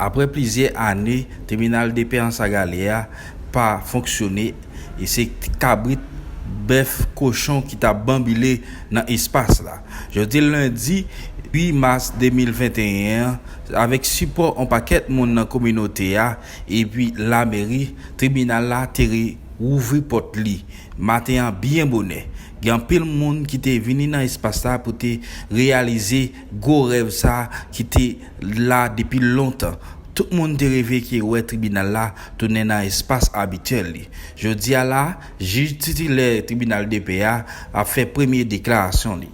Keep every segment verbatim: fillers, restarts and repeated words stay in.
Apre plizyè ane, tribinal depè Anse à Galets a pa fonksyone, e se kabrit, bèf, kochon ki t ap banbile nan espas la. Jodi lendi uit mas de mil venteyen an, avèk sipò yon pakèt moun nan kominote a epi lameri, tribinal la te rewouvri pòt li maten an byen bonè. Gen anpil moun ki te vini nan espas la pou te reyalize gwo rèv sa ki te la depi lontan. Tout moun te reve ke wè tribinal la tounen nan espas abityèl li. Jodi a la, jij titilè tribinal depè a ap fè premye deklarasyon li.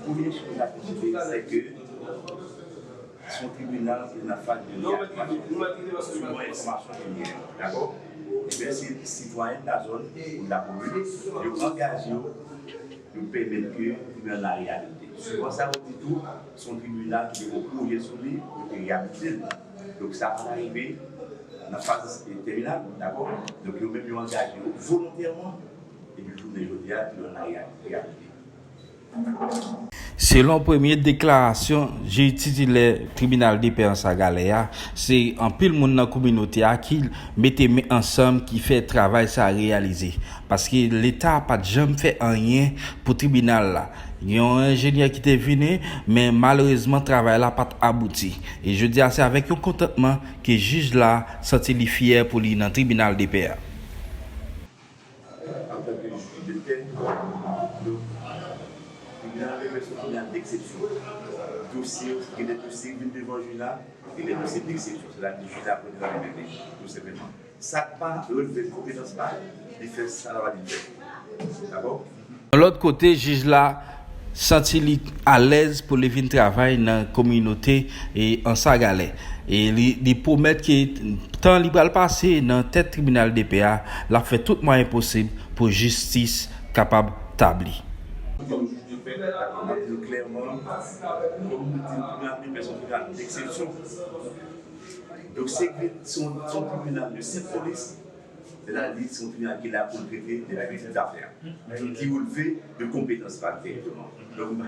Premye chay la ki rive, se ke se yon tribinal ki nan faz de reyabilitasyon. Selon enfòmasyon ke m genyen, dakò? Ebyen, se sitwayen de la zone, moun lakomin, yo angaje yo, yo pèmèt ke tribinal la reyabilite. Suivan sa yo di tou, se yon tribinal ki te gen yon pwojè sou li pou te reyabilite l. Donk, sa pa t rive nan faz tèminal, dakò? Donk, yo menm yo angaje yo volontèman, epi jounen jodi a, tribinal la reyabilite. Selon premye deklarasyon jij titilè tribinal depè Anse à Galets a, se anpil moun nan kominote a ki mete men ansanm, ki fè travay sa a reyalize. Paske Leta pa t janm fè anyen pou tribinal la. Gen yon enjenyè ki te vini, men malerezman travay la pa t abouti. E jodi a se avèk yon kontantman ke jij la santi li fyè pou li nan tribinal depè a. Antanke jij depè, donk, tribinal depè se yon tribinal deksepsyon. Dosye, gen de dosye ki vin devan jij la, gen de dosye deksepsyon. Sètadi jij la pran tribinal depè, tou senpleman. Sa k pa relve konpetans pa li, li fè sa l ap di l fè. Dakò? Yon lòt kote, jij la santi li alèz pou li vin travay nan kominote e Anse à Galets. E li, li pwomèt ke tan li pral pase nan tèt tribinal depè a, l ap fè tout mwayen posib pou jistis kapab tabli. Kote yon jij depè, dakò, m ap di nou klèman, kòm nou di, tribinal depè se yon tribinal deksepsyon. Donk, se, se yon, se yon tribinal de senp polis. Sètadi, se yon tribinal ki la pou l trete de piti zafè ki relve de konpetans pa l dirèkteman. Donk,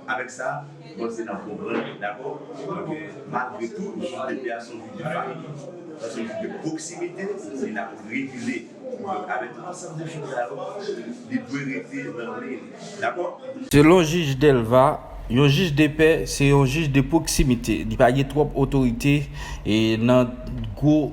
avèk sa, m panse n ap konprann, dakò? Donk, malgre tou, jij depè a se yon jij de fami, se yon jij de pwoksimite, li la pou l regile. Donk, avèk tout ansanm de chèf la yo, li dwe rete nan liy li. Dakò? Selon jij Delva, yon jij depè se yon jij de pwoksimite. Li pa gen twòp otorite e nan gwo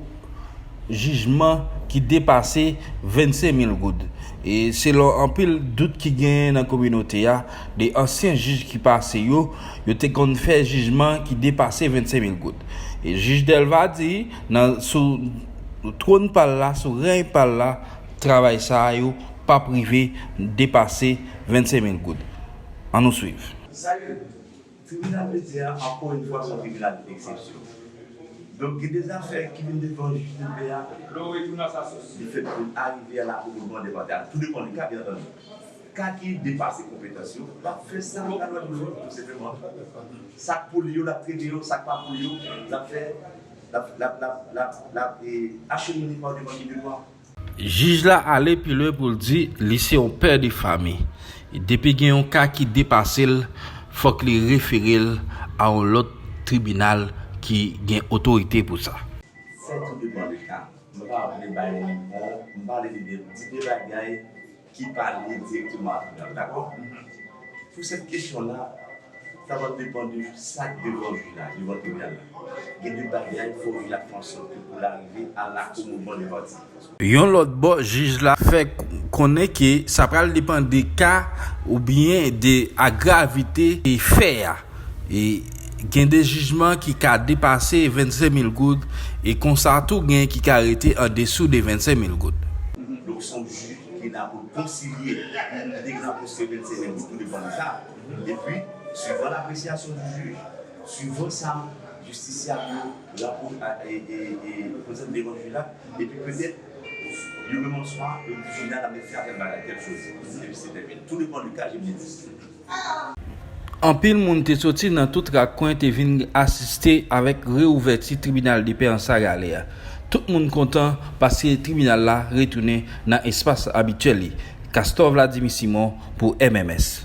jijman ki depase vennsenk mil goud. E selon anpil dout ki genyen nan kominote a, de ansyen jij ki pase yo, yo te konn fè jijman ki depase vennsenk mil goud. E jij Delva di, nan, sou twòn pa l la, sou rèy pa l la, travay sa a yo p ap rive depase vennsenk mil goud. Ann nou swiv. Tribinal depè a, ankò yon fwa, se yon tribinal deksepsyon. Donk, gen de zafè ki vin devan jij depè a, li fèt pou l arive a la kou mouvman de vant la. Tou depann de ka, byen antandi. Ka ki depase konpetans yo, l ap fè sa lalwa di l fè, tou senpleman. Sa k pou li yo, l ap trete yo, sa k pa pou li yo, l ap fè, l ap, l ap, l ap, l ap, l ap, e, achemine pa devan li de dwa. Jij la ale pi lwen pou l di li se yon pè de fanmi. Depi gen yon ka ki depase l, fòk li refere l a yon lòt tribinal ki gen otorite pou sa. Sa tou depann de ka. M pa vle bay yon, m pale de, de, de bagay ki pa lye dirèkteman a tribinal, dakò? Pou sèt kesyon la, sa va depann de sa k devan jij la, devan tribinal la. Gen de bagay, fò jij la fè an sòt ke pou l arive a la kou mouvman de vant. Yon lòt bò, jij la fè k-, konnen ke sa pral depann de ka oubyen de a gravite e fè a. E gen de jijman ki ka depase vennsenk mil goud, e konsa tou gen ki ka rete andesou de vennsenk mil goud. Donk, se yon jij ki la pou konsilye, degranpose vennsenk mil goud, tou depann de sa. Epi, suivan lapresyasyon di jij, suivan sa jistisyab yo rapò-, a, e, e, e, prezante devan jij la, epi petèt, yo menm an swa, yo di jij la, n ap fè tèl bagay, tèl choz, epi se tèmine. Tou depann de ka, je me dis. Anpil moun te soti nan tout rak kwen te vin asiste avèk reouvèti tribinal depè Anse à Galets a. Tout moun kontan paske tribinal la retounen nan espas abityèl li. Castor Vladimir Simon pou M M S.